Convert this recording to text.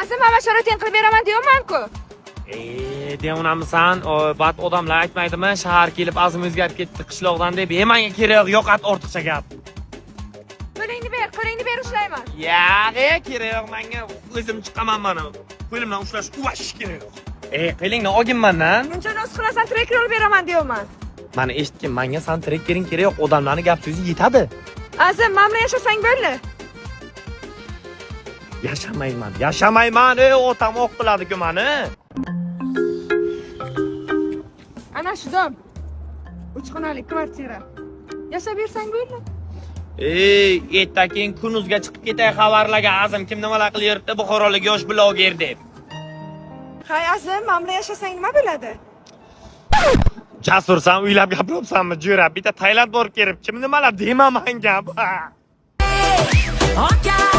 Azim, hamma sharoitini qilib beraman deyapman-ku. Devonamisan? Bat odamlar aytmaydimi, shahar kelib Azim o'zgarib ketdi qishloqdan deb. Manga kerak yo'q, yo'qot ortiqcha gap. Qo'lingni ber, qo'lingni ber, ushlayman. Yo'q, kerak yo'q menga. O'zim chiqaman mana. Qo'limdan ushlash uvashish kerak yo'q. Qo'lingni olgin mandan. Buncha noz qilasan, trekker olib beraman deyapman. Mana eshitgin, menga san trekkering kerak yo'q, odamlarning gap so'zi yetadi. Azim, men bilan yashasang bo'ldi. Yashamayman, yashamayman, otam oq qiladi-ku mani. Ana shu dom. 3 xonali kvartira. Yashab bersang bo'ldi. Ertakin Kunuzga chiqib ketay xabarlarga, Azim kim nimalar qilib yuribdi, buxorolik yosh bloger deb. Hay Azim, men bilan yashasang nima bo'ladi? Jasursan, o'ylab gapiryapsanmi, jo'ra? Bitta Tailand borib kelib, kim nimalar dema manga. Okay.